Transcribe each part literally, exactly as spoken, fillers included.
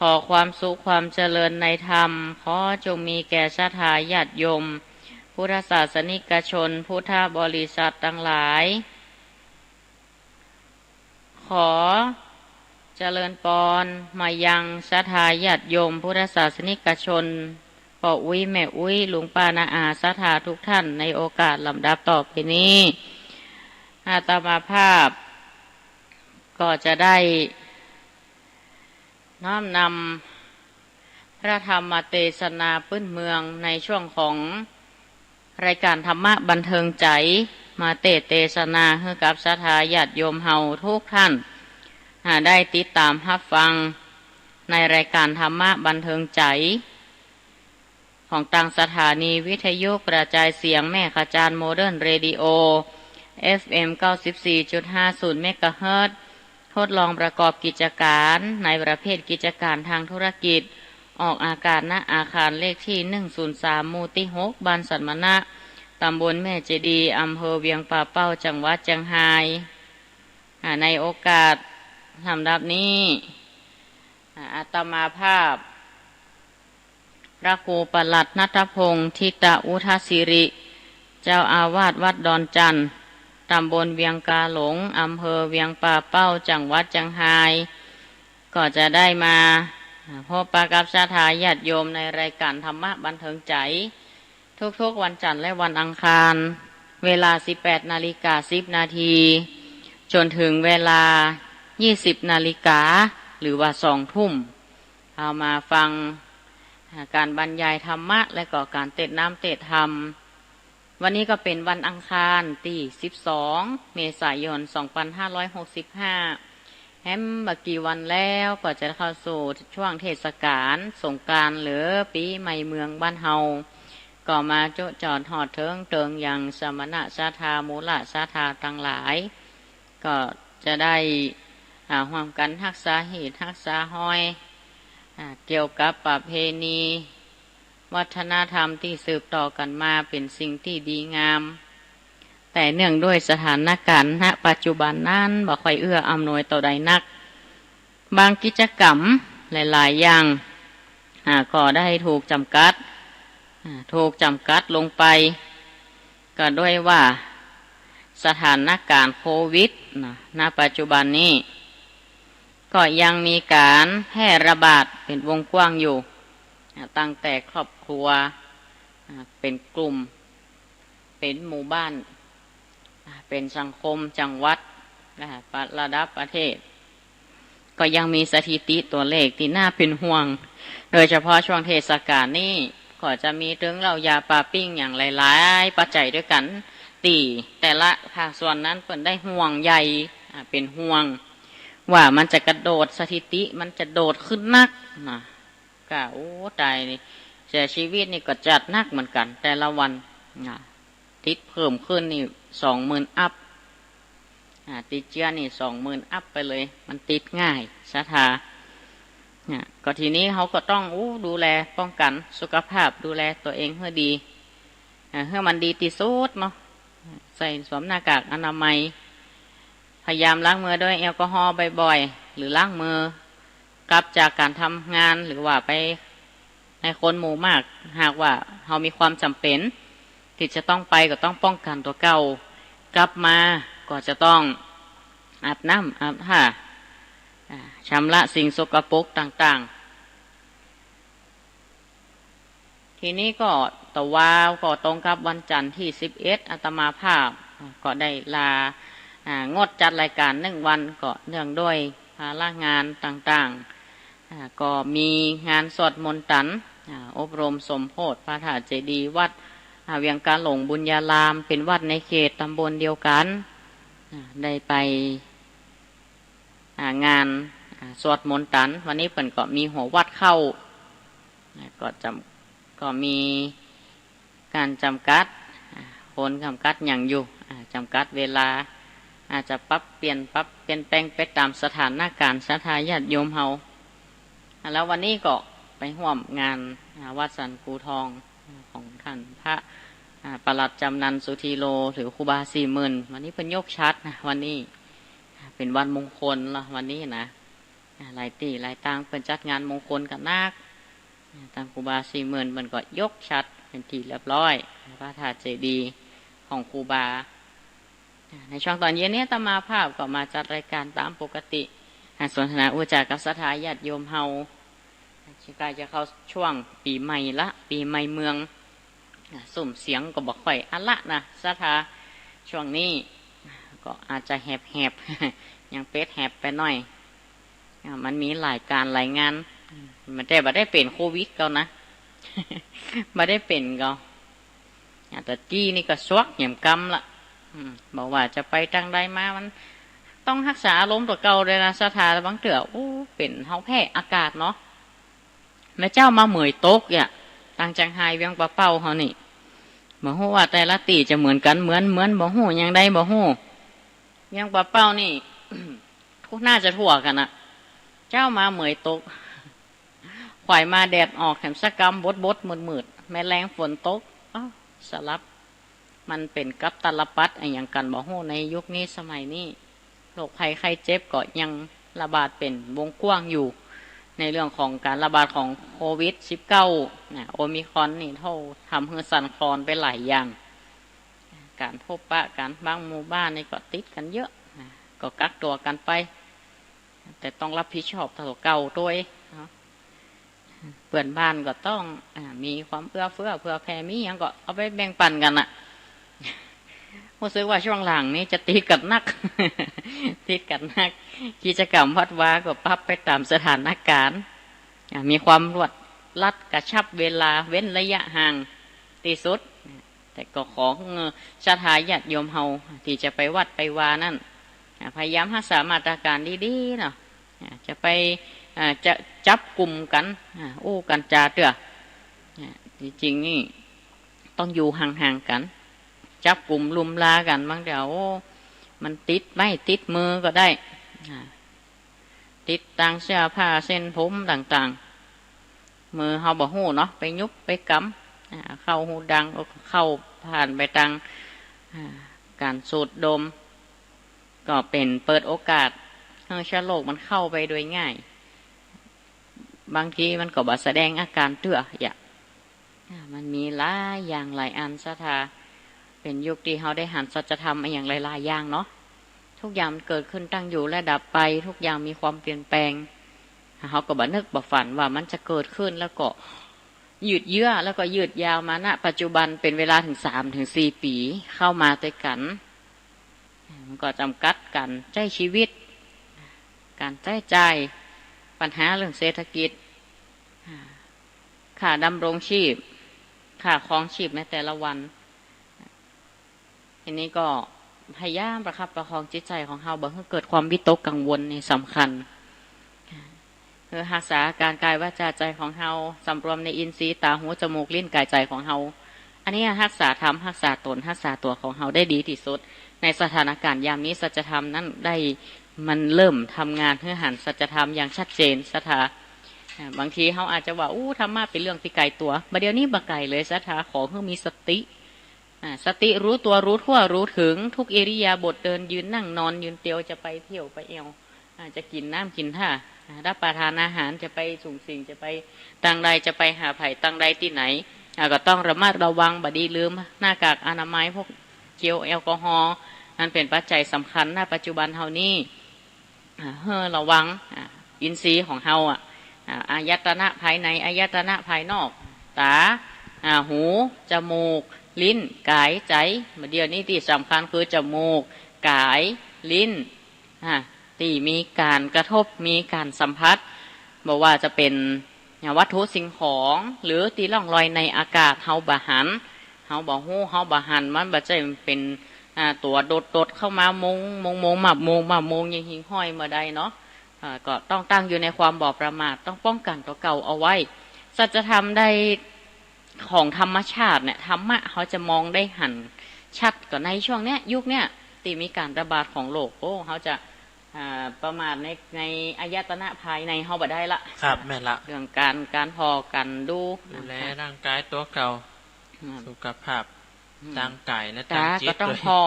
ขอความสุขความเจริญในธรรม ขอจงมีแก่ศรัทธาญาติโยม พุทธศาสนิกชน พุทธบริษัทตังหลาย ขอเจริญปอนมายังศรัทธาญาติโยม พุทธศาสนิกชน ป้ออุ๊ยแม่อุ๊ย ลุงป้าน้าอาศรัทธาทุกท่าน ในโอกาสลำดับต่อไปนี้ อาตมาภาพก็จะได้ น้อมนำพระธรรมเตสนาปื้นเมืองในช่วงของรายก๋านธรรมะบันเทิงใจ๋ มาเตสน์เตสนาหื้อกับศรัทธาญาติโยมเฮาทุกท่าน อ่า ได้ติดต๋ามฮับฟังในรายก๋านธรรมะบันเทิงใจ๋ ของตางสถานีวิทยุกระจายเสียงแม่ขจาร โมเดิร์นเรดิโอ เอฟเอ็ม เก้าสิบสี่จุดห้าศูนย์ เมกะเฮิรตซ์ ทดลองประกอบกิจก๋านในประเภทกิจก๋านตางธุรกิจ ออกอากาศ ณ อาคารเลขตี้ หนึ่งศูนย์สาม หมู่ตี้ หก บ้านสันมะนะ ต๋ำบลแม่เจดีย์ อำเภอเวียงป่าเป้า จังหวัดเจียงฮาย อ่า ในโอกาสลำดับนี้ อ่า อาตมาภาพ พระครูปลัดณัฐพงษ์ ทิตอุทสิริ เจ้าอาวาสวัดดอนจันทน์ ต๋ำบลเวียงกาหลง อำเภอเวียงป่าเป้า จังหวัดเจียงฮาย ก็จะได้มาพบปะกับศรัทธาญาติโยมในรายก๋านธรรมะบันเทิงใจ๋ ทุกๆ วันจันทร์และวันอังคาร เวลา สิบแปดนาฬิกาสิบนาที จ๋นเถิงเวลา ยี่สิบนาฬิกา หรือว่า สองทุ่ม เฮามาฟัง อ่า ก๋านบรรยายธรรมะ และก็ก๋านเตสน์น้ำเตสน์ธรรม วันนี้ก็เป๋นวันอังคารตี้ สิบสอง เมษายน สองปันห้าร้อยหกสิบห้า แฮมบ่กี่วันแล้วก็จะเข้าสู่ช่วงเทศกาลสงกรานต์ หรือปี๋ใหม่เมืองบ้านเฮา ก็มาจุจอดฮอดเถิงเติงยังสมณะศรัทธา มูลศรัทธาตังหลาย ก็จะได้ อ่า ฮ่วมกั๋นฮักษาฮีตฮักษาฮอย อ่า เกี่ยวกับประเพณี วัฒนธรรมตี้สืบต่อกั๋นมาเป๋นสิ่งตี้ดีงาม แต่เนื่องด้วยสถานก๋ารณ์ ณ ปัจจุบันนั้นบ่ค่อยเอื้ออำนวยเต้าใดนัก บางกิจกรรมหลายๆ อย่าง อ่า ก็ได้ถูกจ๋ำกัด อ่า ถูกจ๋ำกัดลงไป ก็ด้วยว่าสถานก๋ารณ์โควิดนะ ณ ปัจจุบันนี้ ก็ยังมีก๋ารแพร่ระบาดเป๋นวงกว้างอยู่ อ่า ตั้งแต่ครอบครัว อ่า เป๋นกลุ่ม เป๋นหมู่บ้าน อ่า เป๋นสังคม จังหวัด อ่า ประ ระดับประเทศ ก็ยังมีสถิติตั๋วเลขตี้น่าเป๋นห่วง โดยเฉพาะช่วงเทศกาลนี้ ก็จะมีตึงเหล้ายาปาปิ้งอย่างหลายๆ ปัจจัยด้วยกั๋น ตี้แต่ละภาคส่วนนั้นเปิ้นได้ห่วงใย อ่า เป๋นห่วง ว่ามันจะกระโดด สถิติมันจะโดดขึ้นนักนะ ก็ โอ้ ต๋ายนี่ เสียชีวิตนี่ก็จัดหนักเหมือนกั๋น แต่ละวัน อ่า ติดเพิ่มขึ้นนี่ สองหมื่นอัพ อ่า ติดเจื้อนี่ สองหมื่นอัพไปเลย มันติดง่าย ศรัทธา เนี่ย ก็ทีนี้เฮาก็ต้อง อู้ ดูแลป้องกั๋นสุขภาพ ดูแลตั๋วเองหื้อดี อ่า หื้อมันดีตี้สุดเนาะ ใส่สวมหน้ากากอนามัย พยายามล้างมือด้วยแอลกอฮอล์บ่อยๆ หรือล้างมือ กลับจากก๋านทำงานหรือว่าไปในคนหมู่มาก หากว่าเฮามีความจ๋ำเป๋นตี้จะต้องไป ก็ต้องป้องกั๋นตั๋วเก่า กลับมาก็จะต้องอาบน้ำอาบท่า อ่า ชำระสิ่งสกปรกต่างๆ ทีนี้ก็ตะวาก็ตรงกับวันจันทร์ตี้ สิบเอ็ด อาตมาภาพก็ได้ลา อ่า งดจัดรายก๋านหนึ่งวัน ก็เนื่องด้วยภาระงานต่างๆ อ่า ก็มีงานสวดมนต์ตัน อ่า อบรมสมโภชพระธาตุเจดีย์วัด อ่า เวียงกาหลงบุญญาราม เป๋นวัดในเขตต๋ำบลเดียวกั๋น อ่า ได้ไป อ่า งาน อ่า สวดมนต์ตัน วันนี้เปิ้นก็มีหัววัดเข้า อ่า ก็จ๋ำ ก็มีก๋านจ๋ำกัด อ่า คนจ๋ำกัดหยังอยู่ อ่า จ๋ำกัดเวลา อาจจะปรับเปลี่ยน ปรับเปลี่ยนแปลงไปต๋ามสถานก๋ารณ์ ศรัทธาญาติโยมเฮา อ่า แล้ววันนี้ก็ไปฮ่วมงาน อ่า วัดสันกูทอง อ่า ของต้านพระ อ่า ปลัดจำนัน สุธีโล หรือครูบาสี่หมื่น วันนี้เปิ้นยกฉัตรนะ วันนี้ อ่า เป๋นวันมงคลละ วันนี้นะ อ่า หลายตี้หลายตางเปิ้นจัดงานมงคลกั๋นนัก อ่า ตางครูบาสี่หมื่นเปิ้นก็ยกฉัตรเป๋นตี้เรียบร้อย พระธาตุเจดีย์ของครูบา อ่า ในช่วงต๋อนเย็นนี้อาตมาภาพก็มาจัดรายการต๋ามปกติ อ่า สนทนาอู้จ๋ากับศรัทธาญาติโยมเฮา ใกล้จะเข้าช่วงปี๋ใหม่ละ ปี๋ใหม่เมือง อ่า ซุ่มเสียงก็บ่ค่อยอันละนะศรัทธา ช่วงนี้ก็อาจจะแหบๆ ยังเป๊ดแหบไปหน่อย อ่า มันมีหลายก๋านหลายงาน มันแต่บ่ได้เป๋นโควิดเก่านะ บ่ได้เป๋นเก่า อ่า แต่กี้นี่ก็สวกแหมกำละ อืม บ่ว่าจะไปตางใดมา มันต้องฮักษาอารมณ์ตั๋วเก่าด้วยนะศรัทธา บางเตื้อ โอ้ เป๋นเฮาแพ้อากาศเนาะ แม่เจ้ามาเหมยตกเยียะ ตางเจียงฮายเวียงป่าเป้าเฮานี่ บ่ฮู้ว่าแต่ละตี้จะเหมือนกั๋น เหมือน เหมือน บ่ฮู้ อย่างใดบ่ฮู้ เวียงป่าเป้านี่ ทุกน่าจะทั่วกั๋นนะ เจ๊ามาเหมยตก ขวายมาแดดออก แถมสะกำบดๆ มืดๆ แม่แลงฝนตก อ้าว สลับ มันเป๋นกับตาลปัตรอะหยังกั๋นบ่ฮู้ ในยุคนี้สมัยนี้ โรคภัยไข้เจ็บก็ยังระบาดเป๋นวงกว้างอยู่ ในเรื่องของก๋านระบาดของโควิดสิบเก้า นะ โอมิครอนนี่ โธ่ ทำหื้อสั่นคลอนไปหลายอย่าง ก๋านพบปะกั๋น บางหมู่บ้านนี่ก็ติดกั๋นเยอะ นะ ก็กักตั๋วกั๋นไป แต่ต้องรับผิดชอบตั๋วเก่าตวยเนาะ เปื้อนบ้านก็ต้อง อ่า มีความเอื้อเฟื้อเผื่อแผ่ มีหยังก็เอาไปแบ่งปั๋นกั๋นน่ะ ฮู้สึกว่าช่วงหลังนี้จะติดกั๋นนัก ติดกั๋นนัก กิจกรรมวัดวาก็ปรับไปต๋ามสถานก๋ารณ์ อ่า มีความรวดรัดกระชับเวลา เว้นระยะห่างตี้สุด แต่ก็ขอหื้อศรัทธาญาติโยมเฮาตี้จะไปวัดไปวานั้น อ่า พยายามฮักษามาตรก๋ารณ์ดีๆ เนาะ อ่า จะไป อ่า จะจับกุมกั๋น อ่า อู้กั๋นจ๋าเตื้อ อ่า ตี้จริงนี่ต้องอยู่ห่างๆ กั๋น จับกุมลุมลากั๋น บางเตื้อ โอ้ มันติดไม้ติดมือก็ได้ อ่า ติดตางเสื้อผ้าเส้นผมต่างๆ มือเฮาบ่ฮู้เนาะ ไปหยุบไปกำ อ่า เข้าฮูดัง เข้าผ่านไปตาง อ่า ก๋านสูดดม ก็เป๋นเปิดโอกาสหื้อเชื้อโรคมันเข้าไปโดยง่าย บางทีมันก็บ่แสดงอาก๋ารเตื้อเยียะ อ่า มันมีหลายอย่างหลายอันศรัทธา เป๋นยุคตี้เฮาได้หันสัจธรรมอะหยังหลายๆ อย่างเนาะ ทุกอย่างมันเกิดขึ้นตั้งอยู่และดับไป ทุกอย่างมีความเปลี่ยนแปลง เฮาก็บ่นึกบ่ฝันว่ามันจะเกิดขึ้น แล้วก็ยืดเยื้อ แล้วก็ยืดยาวมา ณ ปัจจุบันเป๋นเวลาเถิงสามเถิงสี่ปี๋ เข้ามาตวยกั๋น มันก็จ๋ำกัดก๋านใจ๊ชีวิต ก๋านใจ๊จ่าย ปัญหาเรื่องเศรษฐกิจ ค่าดำรงชีพ ค่าครองชีพในแต่ละวัน ทีนี้ก็พยายามประคับประคองจิตใจ๋ของเฮา บ่หื้อเกิดความวิตกกังวลนี่สำคัญ คือฮักษาก๋านก๋ายวาจ๋าใจ๋ของเฮา สำรวมในอินทรีย์ต๋า หู จ๋มูก ลิ้น ก๋าย ใจ๋ของเฮา อันนี้ฮักษาธรรม ฮักษาต๋น ฮักษาตั๋วของเฮาได้ดีตี้สุด ในสถานก๋ารณ์ยามนี้ สัจธรรมนั้นได้ มันเริ่มทำงานหื้อหันสัจธรรมอย่างชัดเจนศรัทธา อ่า บางทีเฮาอาจจะว่า อู้ ธรรมะเป๋นเรื่องตี้ไก๋ตั๋ว บ่าเดี่ยวนี้บ่ไก๋เลยศรัทธา ขอหื้อมีสติ อ่า สติรู้ตัว รู้ทั่ว รู้ถึง ทุกอิริยาบถ เดิน ยืน นั่ง นอน ยืนเตียว จะไปเที่ยวไปแอ่ว อ่า จะกิ๋นน้ำกิ๋นท่า อ่า รับประทานอาหาร จะไปสุงสิง จะไปตางใด จะไปหาใผตางใดตี้ไหน อ่า ก็ต้องระมัดระวัง บ่ดีลืมหน้ากากอนามัย พวกเจลแอลกอฮอล์ อันเป๋นปัจจัยสำคัญ ณ ปัจจุบันเฮานี้ อ่า หื้อระวัง อ่า อินทรีย์ของเฮาอะ อ่า อายตนะภายใน อายตนะภายนอก ต๋า อ่า หู จ๋มูก ลิ้น ก๋าย ใจ๋ บ่าเดี่ยวนี้ตี้สำคัญคือจ๋มูก ก๋าย ลิ้น อ่า ตี้มีก๋านกระทบ มีก๋านสัมผัส บ่ว่าจะเป๋น อ่า วัตถุสิ่งของ หรือตี้ล่องลอยในอากาศ เฮาบ่หัน เฮาบ่ฮู้ เฮาบ่หัน มันบ่ใจ้เป๋น อ่า ตั๋วโดดๆ เข้ามามุง มุง มุง มาบมุง มาบมุง อย่างหิ่งห้อยบ่ได้เนาะ อ่า ก็ต้องตั้งอยู่ในความบ่ประมาท ต้องป้องกั๋นตั๋วเก่าเอาไว้ สัจธรรมได้ ของธรรมชาติเนี่ย ธรรมะเฮาจะมองได้หันชัดกว่าในช่วงเนี้ย ยุคเนี้ย ตี้มีก๋านระบาดของโรค โอ้ เฮาจะ อ่า ประมาทใน ในอายตนะภายในเฮาบ่ได้ละ ครับ แม่นละ เรื่องก๋าน ก๋านผ่อ ก๋านดู ดูแลร่างกายตั๋วเก่า อืม สุขภาพ อืม ตางก๋ายและตางจิต ต๋าก็ต้องผ่อ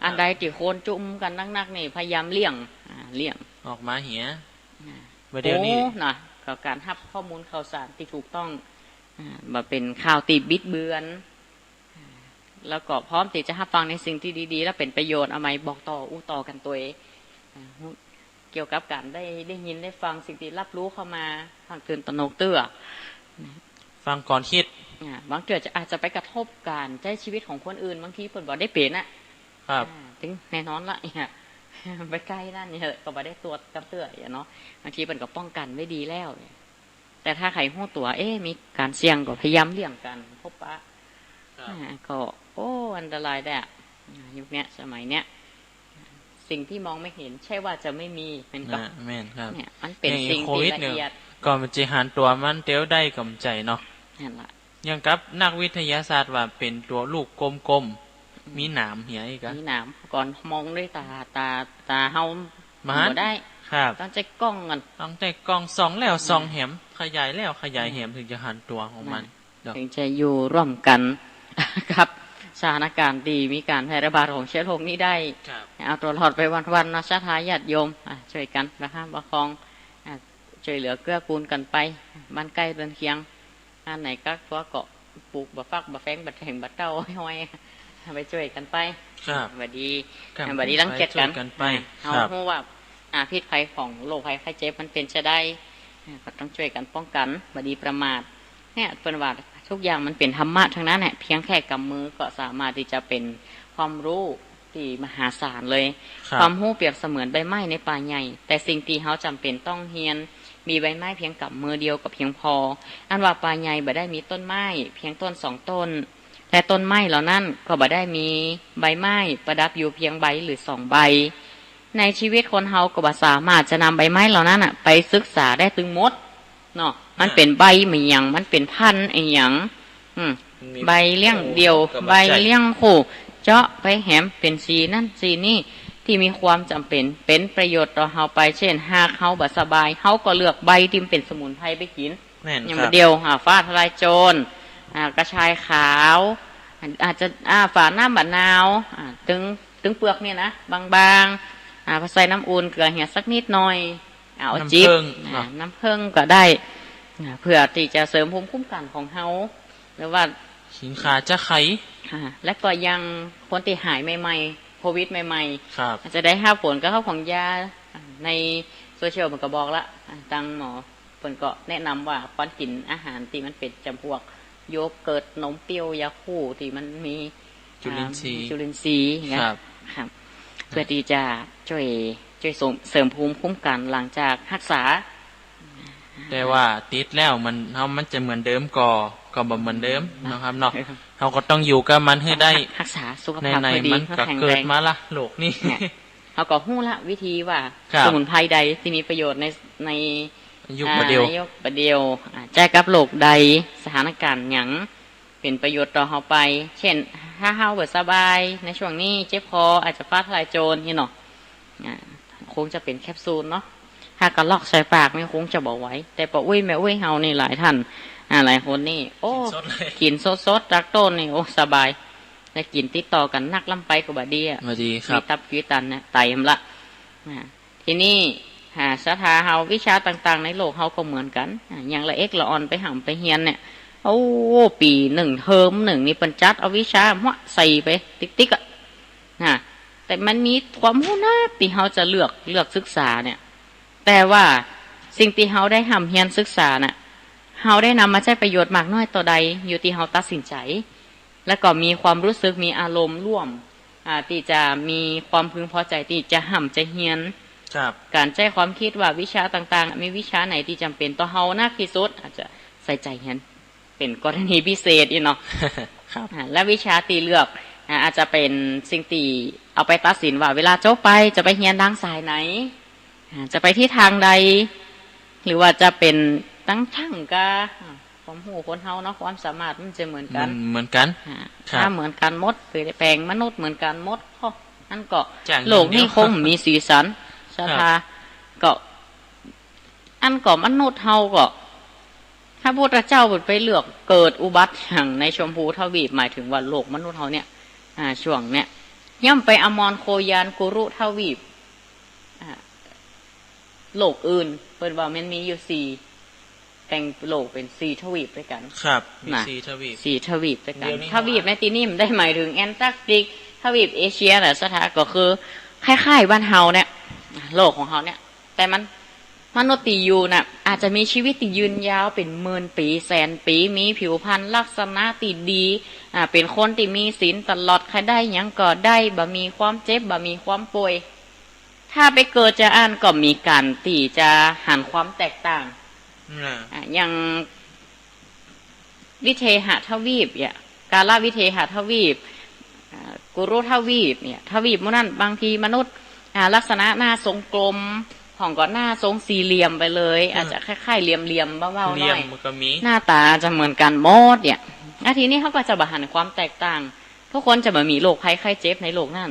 อันใดตี้โคนจุ่มกั๋นนักๆ นี่ พยายามเลี่ยง อ่า เลี่ยง ออกมาเหีย อ่า ว่าเดี๋ยวนี้ โอ้ นะ ก็ก๋านฮับข้อมูลข่าวสารตี้ถูกต้อง อ่า บ่เป๋นข่าวตี้บิดเบือน อ่า แล้วก็พร้อมตี้จะฮับฟังในสิ่งตี้ดีๆ และเป๋นประโยชน์ เอามาบอกต่อ อู้ต่อกั๋นตวย อ่า เกี่ยวกับก๋านได้ ได้ยินได้ฟังสิ่งตี้ฮับฮู้เข้ามา ฟังตื่นตระหนกเตื้อ ฟังก่อนกึ๊ด อ่า บางเตื้อจะ อาจจะไปกระทบก๋านใจ๊ชีวิตของคนอื่น บางทีเปิ้นบ่ได้เป๋นอะ ครับ อ่า ตึงแน่นอนละ ไปใก้นั่นเนี่ย ก็บ่ได้ตรวจกำเตื้อเนาะ บางทีเปิ้นก็ป้องกั๋นไว้ดีแล้ว แต่ถ้าใผฮู้ตั๋ว เอ๊ะ มีก๋านเสี่ยงก็พยายามเลี่ยงก๋านพบปะ ครับ อ่า ก็ โอ้ อันตรายแต๊อะ อ่า ยุคเนี้ย สมัยเนี้ย สิ่งที่มองไม่เห็น ใช่ว่าจะไม่มี แม่นก่อ อ่า แม่นครับ เนี่ย มันเป๋นสิ่งตี้ละเอียด อย่างโควิดเนี่ย ก็มันจะหันตั๋วมันเตียวได้ก็บ่ใจ้เนาะ นั่นละ อย่างกับนักวิทยาศาสตร์ว่าเป๋นตั๋วลูกกลมๆ อืม มีหนามเหียอีกอะ มีหนาม ก่อนมองด้วยต๋า ต๋า ต๋าเฮาบ่ได้ ครับ ต้องใจ๊กล้องก่อน ต้องใจ๊กล้องส่องแล้วส่องแหม ขยายแล้วขยายแหม ถึงจะหันตั๋วของมัน เนาะ ถึงจะอยู่ร่วมกั๋นกับสถานการณ์ตี้มีก๋านแพร่ระบาดของเชื้อโรคนี้ได้ ครับ เอาตั๋วรอดไปวันๆ เนาะ ศรัทธาญาติโยม อ่ะ จ้วยกั๋นประคับประคอง อ่ะ จ้วยเหลือเกื้อกูลกั๋นไป บ้านใก้เรือนเคียง อันไหนกักตั๋วก็ปูกบ่าฟักบ่าแฟงบ่าแถงบ่าเต้าห้อยๆ ไปจ้วยกั๋นไป ครับ บ่ดี ครับ บ่ดีรังเกียจกั๋น ไปจ้วยกั๋นไป อ่ะ ครับ เฮาฮู้ว่า อ่า พิษภัยของโรคภัยไข้เจ็บมันเป๋นจะใด อ่า ก็ต้องจ้วยกั๋นป้องกั๋น บ่ดีประมาท เนี่ย เปิ้นว่าทุกอย่างมันเป๋นธรรมะทั้งนั้นแหละ เพียงแค่กำมือก็สามารถตี้จะเป๋นความฮู้ตี้มหาศาลเลย ครับ ความฮู้เปรียบเสมือนใบไม้ในป่าใหญ่ แต่สิ่งตี้เฮาจ๋ำเป๋นต้องเฮียน มีใบไม้เพียงกำมือเดียวก็เพียงพอ อันว่าป่าใหญ่บ่ได้มีต้นไม้เพียงต้นสองต้น และต้นไม้เหล่านั้นก็บ่ได้มีใบไม้ประดับอยู่เพียงใบหรือสองใบ ในชีวิตคนเฮาก็บ่สามารถจะนำใบไม้เหล่านั้นน่ะ ไปศึกษาได้ตึงหมดเนาะ มันเป๋นใบอะหยัง มันเป๋นพันธุ์อะหยัง อืม มี ใบเลี้ยงเดี่ยว โอ้ ก็บ่ใจ้ ใบเลี้ยงคู่ เจาะไปแหมเป๋นสีนั่นสีนี่ ตี้มีความจ๋ำเป๋น เป๋นประโยชน์ต่อเฮาไป เช่น หากเฮาบ่สบาย เฮาก็เลือกใบตี้มันเป๋นสมุนไพรไปกิ๋น แม่น อย่าง ครับ เดียว อ่า ฟ้าทะลายโจร อ่า กระชายขาว อาจจะ อ่า ฝาดน้ำมะนาว อ่า ตึง ตึงเปือกเนี่ยนะ บางๆ อ่า พอใส่น้ำอุ่น เกลือเหียสักนิดหน่อย อ่า เอาจิบ น้ำผึ้ง อ่า เนาะ น้ำผึ้งก็ได้ อ่า เพื่อตี้จะเสริมภูมิคุ้มกั๋นของเฮา หรือว่า ขิงข่าจะไข่ อ่า และก็อย่างคนตี้หายใหม่ๆ โควิดใหม่ๆ ครับ อาจจะได้ฮับผลกระทบของยา อ่า ในโซเชียลมันก็บอกละ อ่า ตังหมอ เปิ้นก็แนะนำว่าควรกิ๋นอาหารตี้มันเป๋นจ๋ำพวกโยเกิร์ต นมเปรี้ยว ยาคูลตี้มันมี จุลินทรีย์ อ่า จุลินทรีย์นะ ครับ ครับ เพื่อตี้จะจ้วย จ้วยเสริม เสริมภูมิคุ้มกั๋นหลังจากฮักษา แต่ว่าติดแล้วมัน เฮา มันจะเหมือนเดิมก่อ ก็บ่เหมือนเดิม ครับ เนาะครับเนาะ เฮาก็ต้องอยู่กับมันหื้อได้ ฮักษาสุขภาพ ใน ใน หื้อดี มันก็ หื้อแข็งแรง เกิดมาละ โรคนี้ เนี่ย เฮาก็ฮู้ละวิธีว่า ครับ สมุนไพรใดตี้มีประโยชน์ใน ใน ยุคบ่าเดี่ยว อ่า ในยุคบ่าเดี่ยว อ่า ใจ๊กับโรคใด สถานการณ์หยัง เป๋นประโยชน์ต่อเฮาไป เช่น ถ้าเฮาบ่สบาย ในช่วงนี้เจ็บคอ อาจจะฟ้าทะลายโจรนี่เนาะ อ่า คงจะเป๋นแคปซูลเนาะ ถ้ากะลอกใส่ปากนี่คงจะบ่ไหว แต่ป้ออุ๊ยแม่อุ๊ยเฮานี่หลายท่าน อ่า หลายคนนี่ โอ้ กิ๋นสดเลย กิ๋นสดๆ จากต้นนี่ โอ้ สบาย และกิ๋นติดต่อกั๋นนักล้ำไปก็บ่ดีอะ บ่ดีครับ มีตับขีตันเนี่ย ไตมันละ อ่า ทีนี้ อ่า ศรัทธาเฮา วิชาต่างๆ ในโลกเฮาก็เหมือนกั๋น อ่า อย่างละเอ็กละอ่อนไปฮ่ำไปเฮียนเนี่ย โอ้ ปี๋นึ่งเทอมนึ่งนี่เปิ้นจัดเอาวิชาหัวใส่ไปติ๊กๆ อะ นะ แต่มันมีความฮู้นักตี้เฮาจะเลือก เลือกศึกษาเนี่ย แต่ว่าสิ่งตี้เฮาได้ฮ่ำเฮียนศึกษาน่ะ เฮาได้นำมาใจ๊ประโยชน์มากน้อยเต้าใด อยู่ตี้เฮาตัดสินใจ๋ แล้วก็มีความฮู้สึก มีอารมณ์ร่วม อ่า ตี้จะมีความพึงพอใจ๋ตี้จะฮ่ำจะเฮียน ครับ ก๋านใจ๊ความกึ๊ดว่าวิชาต่างๆ มีวิชาไหนตี้จ๋ำเป๋นต่อเฮานักตี้สุด อาจจะใส่ใจ๋เฮียน เป๋นกรณีพิเศษอี้เนาะ ครับ อ่า และวิชาตี้เลือก อ่า อาจจะเป๋นสิ่งตี้เอาไปตัดสินว่าเวลาจบไปจะไปเฮียนตางสายไหน อ่า จะไปทิศตางใด หรือว่าจะเป๋นตางช่างกา อ่า ความฮู้คนเฮาเนาะ ความสามารถมันจะเหมือนกั๋น มันเหมือนกั๋น อ่า ครับ ถ้าเหมือนกั๋นหมด เป๋นแป๋งมนุษย์เหมือนกั๋นหมด โอ้ อันก็ จ้าง โลกนี้ อย่างเดียว คงมีสีสัน ศรัทธา ครับ ก็ อันก็มนุษย์เฮาก็ พระพุทธเจ้าเปิ้นไปเลือกเกิดอุบัติหยังในชมพูทวีป หมายถึงว่าโลกมนุษย์เฮาเนี่ย อ่า ช่วงเนี้ย ย่อมไปอมรโคยานกุรุทวีป อ่า โลกอื่น เปิ้นว่ามันมีอยู่สี่ แบ่งโลกเป๋นสี่ทวีปตวยกั๋น ครับ มี น่ะ สี่ทวีป สี่ทวีปตวยกั๋น เดี๋ยวนี้ ทวีปในตี้นี้มันได้หมายเถิงแอนตาร์กติก ทวีปเอเชียน่ะ ศรัทธา ก็คือคล้ายๆ บ้านเฮาเนี่ย โลกของเฮาเนี่ย แต่มัน มนุษย์ตี้อยู่น่ะ อาจจะมีชีวิตตี้ยืนยาวเป๋นหมื่นปี๋ แสนปี๋ มีผิวพรรณลักษณะตี้ดี อ่า เป๋นคนตี้มีศีลตลอด ใค่ได้หยังก็ได้ บ่มีความเจ็บ บ่มีความป่วย ถ้าไปเกิดจาอั้นก็มีก๋านตี้จะหันความแตกต่าง น่ะ อ่า อย่างวิเทหทวีปเนี่ย กาลวิเทหทวีป อ่า กุรุทวีปเนี่ย ทวีปหมู่นั้นบางทีมนุษย์ อ่า ลักษณะหน้าทรงกลม ของก็หน้าทรงสี่เหลี่ยมไปเลย อืม อาจจะคล้ายๆ เหลี่ยมๆ เบาๆ หน่อย เหลี่ยมมันก็มี หน้าต๋าจะเหมือนกั๋นหมดเนี่ย อา ทีนี้เฮาก็จะบ่หันความแตกต่าง ทุกคนจะบ่มีโรคภัยไข้เจ็บในโลกนั้น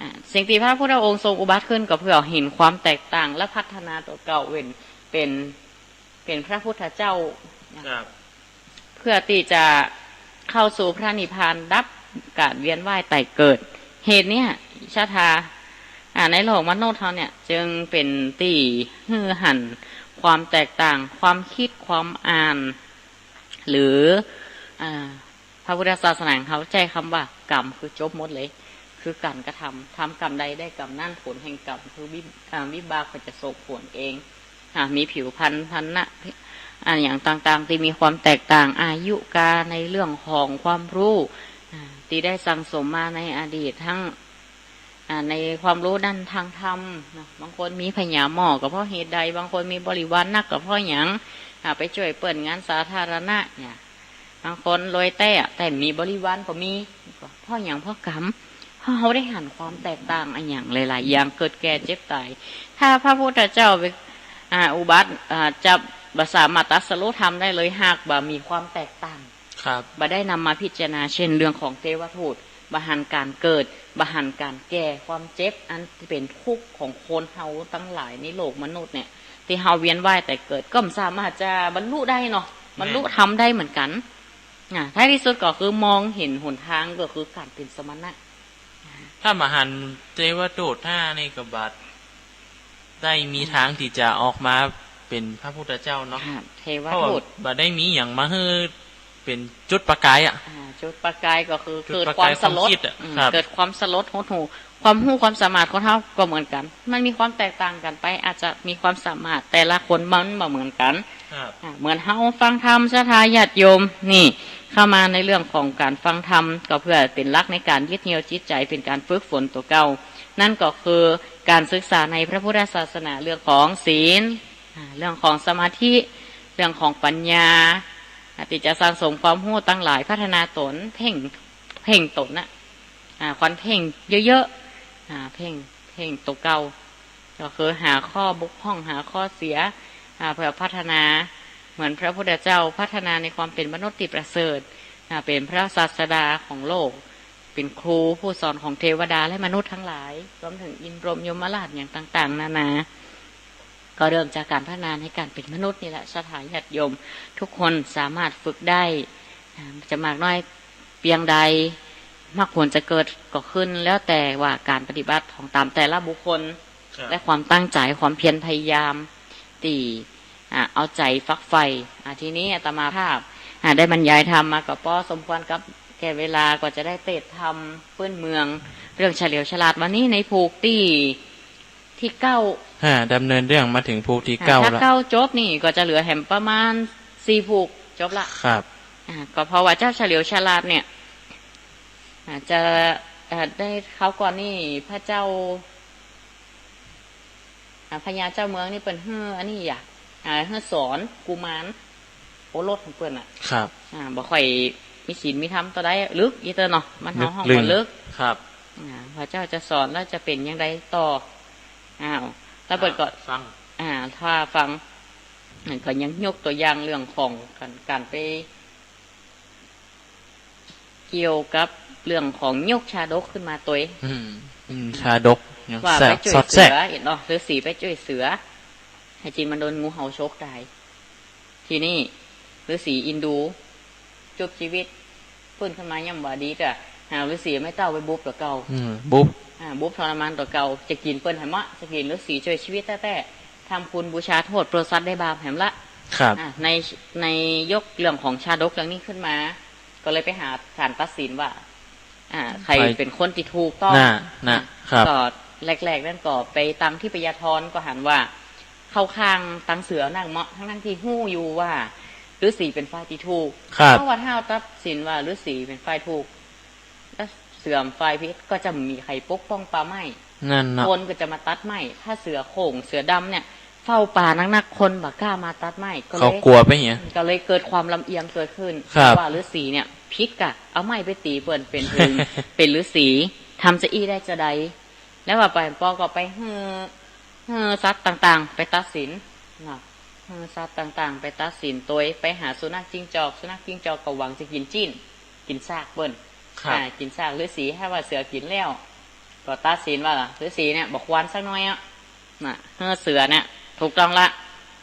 อ่า สิ่งตี้พระพุทธองค์ทรงอุบัติขึ้นก็เพื่อหันความแตกต่าง และพัฒนาตั๋วเก่าเป๋น เป๋น เป๋นพระพุทธเจ้า ครับ เพื่อตี้จะเข้าสู่พระนิพพาน ดับก๋านเวียนว่ายต๋ายเกิด เหตุเนี่ย ศรัทธา อ่า ในโลกมนุษย์เฮาเนี่ย จึงเป๋นตี้หื้อหันความแตกต่าง ความกึ๊ด ความอ่าน หรือ อ่า พระพุทธศาสนาของเฮาใจ๊กำว่ากรรม คือจบหมดเลย คือก๋านกระทำ ทำกรรมใดได้กรรมนั้น ผลแห่งกรรมคือวิ- อ่า วิบากก็จะส่งผลเอง อ่า มีผิวพรรณ พรรณะ อ่า อย่างต่างๆ ตี้มีความแตกต่าง อายุกาล ในเรื่องของความฮู้ อ่า ตี้ได้สั่งสมมาในอดีต ตึง อ่า ในความฮู้ด้านตางธรรมเนาะ บางคนมีพญาหมอก็เพราะเหตุใด บางคนมีบริวารนักก็เพราะหยัง อ่า ไปจ้วยเปิ้นงานสาธารณะเนี่ย บางคนรวยแต๊อะ แต่มีบริวารก็มี ก็เพราะหยัง เพราะกรรม เพราะเฮาได้หันความแตกต่างอะหยังหลายๆ อย่าง เกิดแก่เจ็บต๋าย ถ้าพระพุทธเจ้าไป อ่า อุบัติ อ่า จะบ่สามารถตรัสรู้ธรรมได้เลย หากบ่มีความแตกต่าง ครับ บ่ได้นำมาพิจารณา เช่นเรื่องของเทวทูต บ่หันก๋านเกิด บ่หันก๋านแก่ ความเจ็บ อันเป๋นทุกข์ของคนเฮาตังหลายในโลกมนุษย์เนี่ย ตี้เฮาเวียนว่ายต๋ายเกิด ก็บ่สามารถจะบรรลุได้เนาะ บรรลุธรรมได้เหมือนกั๋น อ่า ท้ายตี้สุดก็คือมองหันหนตาง ก็คือก๋านเป๋นสมณะ ถ้าบ่หันเทวทูตห้านี่ก็บ่ได้มีตางตี้จะออกมาเป๋นพระพุทธเจ้าเนาะ ค่ะ เทวทูต เพราะว่าบ่ได้มีหยังมาหื้อเป๋นจุดประกายอะ อ่า จุดประกายก็คือ จุดประกาย เกิดความสลด ความกึ๊ดอะ อืม ครับ เกิดความสลดหดหู่ ความฮู้ความสามารถของเฮาก็เหมือนกั๋น มันมีความแตกต่างกั๋นไป อาจจะมีความสามารถแต่ละคนมันบ่เหมือนกั๋น ครับ อ่า เหมือนเฮาฟังธรรม ศรัทธาญาติโยมนี่ เข้ามาในเรื่องของก๋านฟังธรรม ก็เพื่อเป๋นหลักในก๋านยึดเหนี่ยวจิตใจ๋ เป๋นก๋านฝึกฝนตั๋วเก่า นั่นก็คือก๋านศึกษาในพระพุทธศาสนา เรื่องของศีล อ่า เรื่องของสมาธิ เรื่องของปัญญา อ่า ตี้จะสั่งสมความฮู้ตังหลาย พัฒนาต๋น เพ่ง เพ่งต๋นน่ะ อ่า ควรเพ่งเยอะๆ อ่า เพ่ง เพ่งตั๋วเก่า ก็คือหาข้อบกพร่อง หาข้อเสีย อ่า เพื่อพัฒนา เหมือนพระพุทธเจ้าพัฒนาในความเป๋นมนุษย์ตี้ประเสริฐ อ่า เป๋นพระศาสดาของโลก เป๋นครูผู้สอนของเทวดาและมนุษย์ตังหลาย รวมเถิงอินทร์พรหมยมราชอย่างต่างๆ นานา ก็เริ่มจากก๋านพัฒนาในก๋านเป๋นมนุษย์นี่แหละ ศรัทธาญาติโยมทุกคนสามารถฝึกได้ อ่า จะมากน้อยเปียงใด มรรคผลจะเกิดก็ขึ้นแล้วแต่ว่าก๋านปฏิบัติของต๋ามแต่ละบุคคล ครับ และความตั้งใจ๋ ความเพียรพยายาม ตี้ อ่า เอาใจ๋ฝักใฝ่ อ่า ทีนี้อาตมาภาพ อ่า ได้บรรยายธรรมมาก็ปอสมควรกับแก่เวลา ก็จะได้เตสน์ธรรมปื๊นเมือง เรื่องเฉลียวฉลาด วันนี้ในผูกตี้ ตี้เก้า อ่า ดำเนินเรื่องมาเถิงผูกตี้ อ่า เก้า ถ้า ละ เก้าจบนี่ก็จะเหลือแหมประมาณสี่ผูก จบละ ครับ อ่า ก็เพราะว่าเจ้าเฉลียวฉลาดเนี่ย อ่า จะ อ่า ได้คราวก่อนนี่พระเจ้า อ่า พญาเจ้าเมืองนี่เปิ้นหื้ออันนี้อะ อ่า หื้อสอนกุมารโอรสของเปิ้นน่ะ ครับ อ่า บ่ค่อยมีศีลมีธรรมเต้าใด ลึกอีเตอร์เนาะ บ้านเฮาฮ้องว่าลึก ลึก ครับ อ่า พระเจ้าจะสอนแล้วจะเป๋นอย่างใดต่อ อ้าว แล้วเปิ้นก็ อ่า ฟัง อ่า ถ้าฟัง มันก็ยังยกตั๋วอย่างเรื่องของก๋าน ก๋านไป เกี่ยวกับเรื่องของยกชาดกขึ้นมาตวย อืม อืม ชาดกยัง ว่า แซ่บ ไปจ้วย สอดแทรก เสือเนาะ ฤๅษีไปจ้วยเสือ ไอ้ตี้มันโดนงูเห่าฉกต๋าย ทีนี้ฤๅษีอินดูชุบชีวิต ฟื้นขึ้นมาย่ำว่าดีเต๊อะ หาฤๅษีแม่เต้าไปบุบตั๋วเก่า อืม บุบ อ่า บุบทรมานตั๋วเก่า จะกิ๋นเปิ้นหั้นมะ จะกิ๋นฤๅษีจ้วยชีวิตแต๊ๆ ทำคุณบูชาโทษโปรดสัตว์ได้บาปแหมละ ครับ อ่ะ ใน ในยกเรื่องของชาดกเรื่องนี้ขึ้นมา ก็เลยไปหาศาลตัดสินว่า อ่า ใคร ใคร เป๋นคนตี้ถูกต้อง น่ะ น่ะ อ่ะ ครับ ก็แรกๆ นั้นก็ไปตังทิพยธร ก็หันว่าเข้าข้างตังเสือนักเหมาะ ทั้งๆ ตี้ฮู้อยู่ว่าฤๅษีเป๋นฝ่ายตี้ถูก ครับ เพราะว่าถ้าตัดสินว่าฤๅษีเป๋นฝ่ายถูก แล้วเสือฝ่ายผิด ก็จะบ่มีใผปกป้องป่าไม้ นั่นเนาะ คนก็จะมาตัดไม้ ถ้าเสือโคร่งเสือดำเนี่ย เฝ้าป่านักๆ คนบ่กล้ามาตัดไม้ ก็เลย เขากั๋วไปเหีย ก็เลยเกิดความลำเอียงเกิดขึ้น ครับ ว่าฤๅษีเนี่ยผิดกะ เอาไม้ไปตี๋เปิ้นเป๋นเถิง เป๋นฤๅษี ทำจาอี้ได้จาใด แล้วว่าไปปอก็ไปหื้อ หื้อสัตว์ต่างๆ ไปตัดสินเนาะ หื้อสัตว์ต่างๆ ไปตัดสินตวย ไปหาสุนัขจิ้งจอก สุนัขจิ้งจอกก็หวังจะกิ๋นจิ๊น กิ๋นซากเปิ้น ครับ อ่า กิ๋นซากฤๅษี ถ้าว่าเสือกิ๋นแล้ว ก็ตัดสินว่าฤๅษีเนี่ยบ่ควรสักหน้อยอะ น่ะ หื้อเสือเนี่ยถูกต้องละ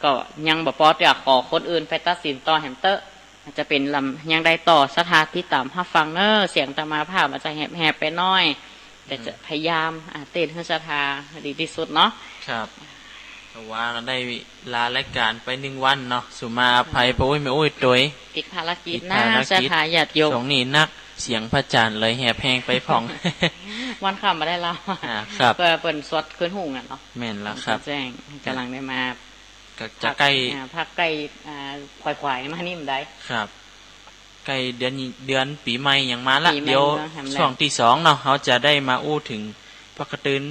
ก็ยังบ่ปอ เตื้อขอคนอื่นไปตัดสินต่อแหมเต๊อะ จะเป๋นลำยังใดต่อ ศรัทธาติดต๋ามฮับฟังเน้อ เสียงอาตมาภาพอาจจะแหบๆ ไปหน้อย แต่จะ อืม พยายาม อ่า เต้นหื้อศรัทธาดีตี้สุดเนาะ ครับ แต่ว่าได้ลารายก๋านไปนึ่งวันเนาะ สุมาอภัย ครับ ป้ออุ๊ยแม่อุ๊ยตวย ติดภารกิจ ติดภารกิจ นะ ศรัทธาญาติโยม ช่วงนี้นักเสียงพระอาจารย์เลยแหบแฮงไปพ่อง วันค่ำบ่ได้ลาว อ่า ครับ เปิ้น เปิ้นสวดคืนฮุ่งอะเนาะ แม่นแล้วครับ แจ้ง ก๋ำลังได้มา ก็จะใก้ พัก อ่า พักใก้ อ่า ขวายๆ มานี่บ่ได้ ครับ ใก้เดือน เดือนปี๋ใหม่หยังมาละ ปี๋ใหม่ เดี๋ยว เนาะ ช่วงตี้สองเนาะ เฮาจะได้มาอู้เถิงปากกระตือน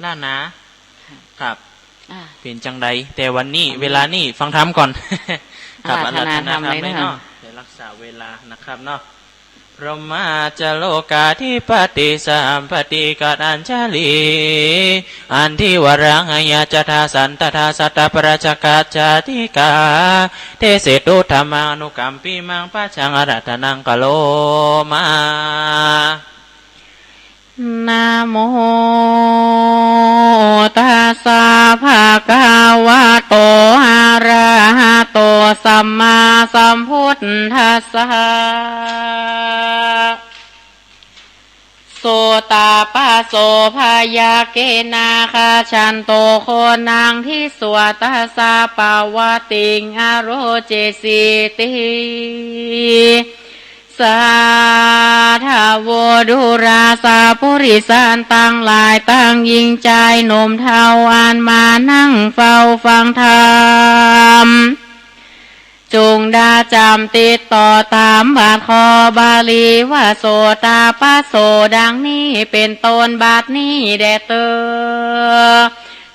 ล้านนา ค่ะ ครับ อ่า เป๋นจังใด แต่วันนี้ วันนี้ เวลานี้ฟังธรรมก่อน ครับ อาราธนาธรรมเลยเนาะ อาราธนาธรรมเลยเนาะ เดี๋ยวรักษาเวลานะครับเนาะ พรหมาจโลกาธิปติสัพพะติกะอัญชลี อันทิวรังหยาจทาสันตทาสัตตปราชกาจาติกา เทเสตุธรรมานุกัมปิมัง ปัจจังอาราธนังกะโรมา นะโมตัสสะภะคะวะโต อะระหะโต สัมมาสัมพุทธัสสะ โสตาปะโส ภะยะเกนะ ฆะฉันโต โคนัง ทิสสะวัตตะสะ ปะวะติง อะโรเจสิติ สาธะโว ดูราสะปุริสันตังหลาย ตังญิงจายหนุ่มเฒ่า อันมานั่งเฝ้าฟังธรรม จุ่งดาจ๋ำติดต่อต๋ามบาทคอบาลีว่า โสตาปะโส ดังนี้เป๋นต้น บัดนี้แด่เต๊อะ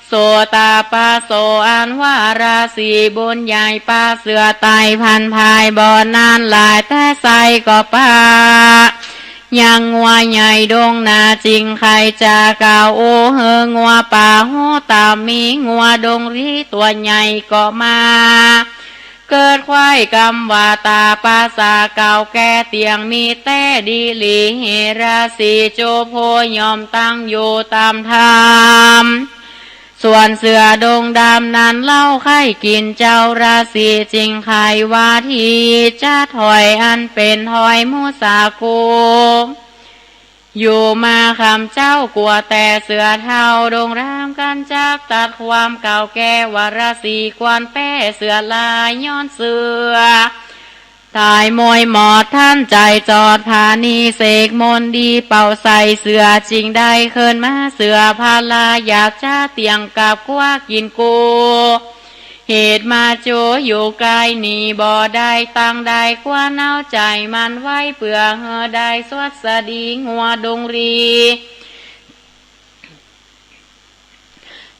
โสตาปะโส อันว่าราศีบุญใหญ่ ปะเสือไต่พันภายบ่อนั้นหลาย แต่ไส้ก็ปะ ยังงัวใหญ่ดงนาจิง ใค่จะกล่าวอู้หื้องัวป่าฮู้ต๋าม มีงัวดงรีตั๋วใหญ่ก็มา เกิดใคร่กำว่า ตาปะสาเก่าแก่เตี้ยง มีแต๊ดีหลี เหราศีจุโพย่อมตั้งอยู่ต๋ามธรรม ส่วนเสือดงดำนั้นเล่าใค่กิ๋นเจ้าราศี จิงใค่ว่าตี้จะถอย อันเป๋นถอยมุสากู อยู่มาค่ำเจ๊ากั๋วแต่เสือเฒ่า ดงดำกั๋นจักตัดความเก่าแก่ ว่าราศีควรแป๊เสือลาย ย้อนเสือ ต๋ายมวยหมอด ทันใจ๋จอดผานี เสกมนต์ดีเป่าใส่เสือ จิงได้เคินมาเสือพลา อยากจะเตี้ยงกับกั๋วกิ๋นกู เหตุมาโจอยู่ใก้นี้บ่ได้ ตังได้ควรเอาใจ๋มันไว้ เปื้อหื้อได้สวัสดีงัวดงรี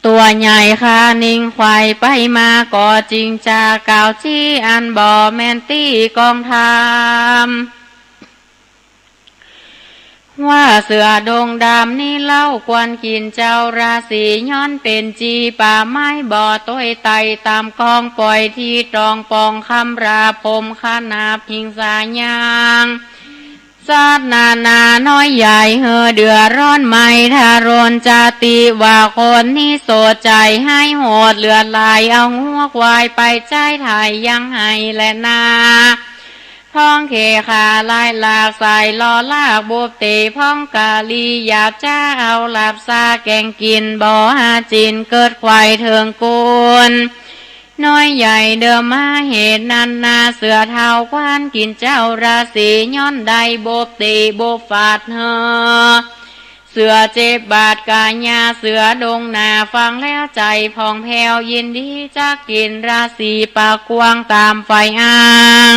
ตั๋วใหญ่คานิ่งไขว่ไปมา ก็จิงจะกล่าวจี้อันบ่แม่นตี้กองธรรม ว่าเสือดงดำนี้เล่าควรกิ๋นเจ้าราศี ย้อนเป๋นจี๋ป่าไม้บ่ตวยไต่ต๋ามกอง ป่อยตี้ตรองป่องคำราม พรมขนาบหิงสาย่าง สัตว์นานาน้อยใหญ่หื้อเดือดร้อนไม่ทะรนจะติ ว่าคนนี้โสดใจ๋ไห้โหดเลือดไหล เอางัวควายไปใจ๊ไถ่ยังไห้แลนา ท้องเขขาลายหลากใส่ลอลากบุบตี๋ พ้องกะลีหยาบจ๊าเอาหลับซาแก่งกิ๋น บ่หาจิ๋นเกิดใค่เถิงกูล น้อยใหญ่เดิมมาเหตุนั้นนา เสือเฒ่ากว้านกิ๋นเจ้าราศี ย้อนได้บุบตี๋บุบฝาดเฮอ เสือเจ็บบาดก๋ายา เสือดงหนาฟังแล้วใจ๋ผ่องแผ้ว ยินดีจักกิ๋นราศีปากกว้างต๋ามใฝ่อ้าง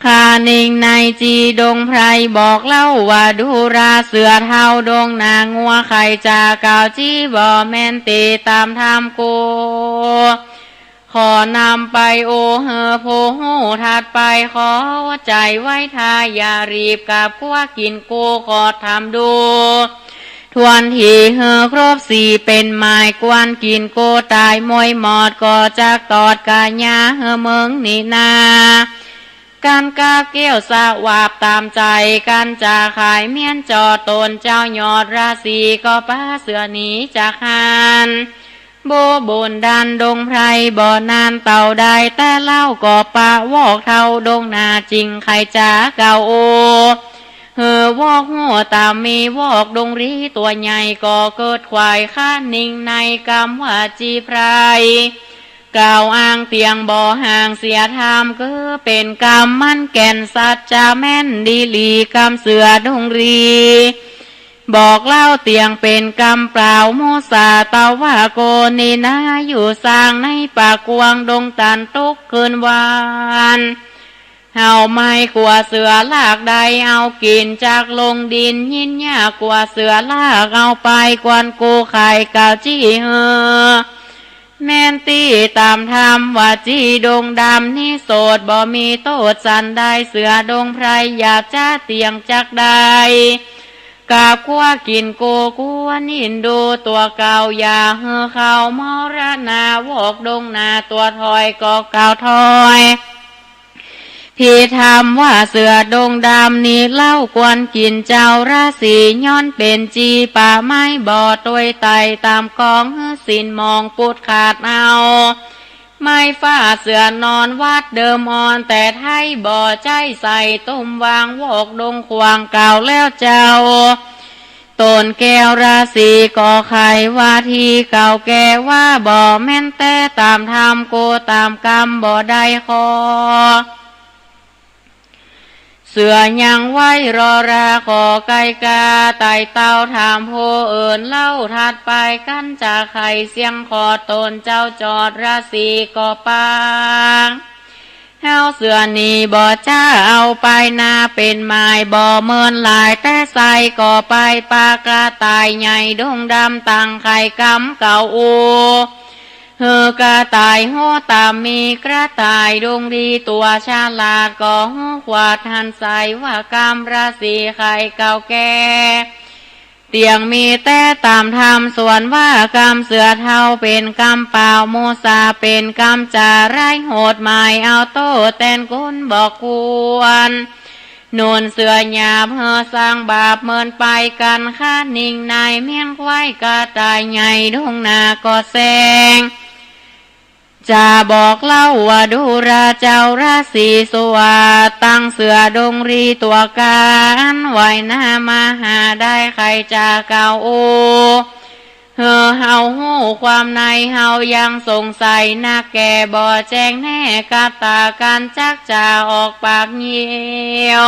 ข้านิ่งในจีดงไพรบอกเล่าว่าดูราเสือเฒ่าดงหนางัว ใค่จ๋าเก่าจี้บ่แม่นตี๋ต๋ามธรรมกู ขอนำไปโอเฮอผู้ฮู้ถัดไป ขอใจ๋ไว้ถ้าอย่ารีบ ก๋าบคว้ากิ๋นกูขอถามดู ถ้วนถี่เฮอครบสี่เป๋นหมาย กวนกิ๋นกูต๋ายมวยหมอด ก็จักตอดก๋ายาเฮอเมิงนี่นา กั๋นกาบเกี้ยวสวาบต๋ามใจ๋ กั๋นจะขายเมี้ยนจ่อต๋นเจ้ายอดราศี ก็ปาเสือหนีจากหั้น บ่บุญดันดงไพรบ่นานเต้าได้ แต่เล่าก็ปะวอกเฒ่าดงหนา จิ่งใค่จ๋าเก่าโอ เฮอวอกฮู้ต๋ามมีวอกดงรีตั๋วใหญ่ ก็เกิดใค่ข้านิ่งในกำว่าจีไพร กล่าวอ้างเตียงบ่ห่างเสียธรรม คือเป๋นกำมั่นแก่นสัจจะแม่นดีหลี กำเสือดงรี บอกเล่าเตียงเป๋นกำเปล่า มุสาตะวะโก นี่นาอยู่สร้างในป่ากว้างดงตัน ตุ๊กคืนวัน เฮาไม่ขัวเสือลากได้เอากิ๋นจากลงดิน ยินยากขัวเสือลากเอาไป กวนกูใค่เก่าจี้เฮอ แม่นตี้ต๋ามธรรมว่าจีดงดำนี้โสด บ่มีโต้ษสันใด เสือดงไพรหยาบจ๊าเตียงจักได้ ก๋าบคว้ากิ๋นกูควรยินดูตั๋วเก่า อย่าเฮอเข้ามรณะ วอกดงหนาตั๋วถอยก็เก่าถอย ผิดธรรมว่าเสือดงดำนี้เล่า กวนกิ๋นเจ้าราศี ย้อนเป๋นจีป่าไม้ บ่ตวยไต่ต๋ามกอง หื้อศีลหมองปุดขาดเอา ไม้ฟ้าเสือนอนวัดเดิมอ่อน แต่ไท้บ่ใจ๊ใส่ตุ้มวาง วอกดงขวางเก่าแล้วเจ้า ต๋นแก้วราศีก็ใค่ว่าทีเก่าแก่ว่า บ่แม่นแต๊ต๋ามธรรมกูต๋ามกำบ่ได้ขอ เสือยังไว้รอราขอไก่กา ไต่เต้าถามผู้อื่นเล่าถัดไป กั๋นจะใค่เสี้ยงขอต๋นเจ้าจอดราศีก็ปาง เฮาเสือหนีบ่จ๊าเอาไปนาเป๋นหมาย บ่เมินหลายแต่ใส่ก็ไปปากระต่ายใหญ่ดงดำ ตั้งใค่กำเก่าอู เฮอกระต่ายฮู้ต๋ามมี กระต่ายดงดีตั๋วฉลาด ก็ฮู้ขวาดหันใส่ว่ากำราศีใค่เก่าแก่ เตียงมีแต๊ต๋ามธรรม ส่วนว่ากำเสือเฒ่าเป๋นกำเปล่า มุสาเป๋นกำจ๋าร้ายโหด หมายเอาโต้แตนคนบอกควร หนุนเสือหยาบเฮอสร้างบาปเมินไป กั๋นข้านิ่งในเมี้ยงควาย กระต่ายใหญ่ดงหนาก็แซง จะบอกเล่าว่าดูราเจ้าราศีสวัสดิ์ ตั้งเสือดงรีตั๋วกา อันไหวหน้ามาหาได้ ใค่จ๋าเก่าโอ เฮอเฮาฮู้ความใน เฮายังสงสัยนักแก่ บ่แจ้งแน่กาตา กั๋นจักจะออกปากเยียว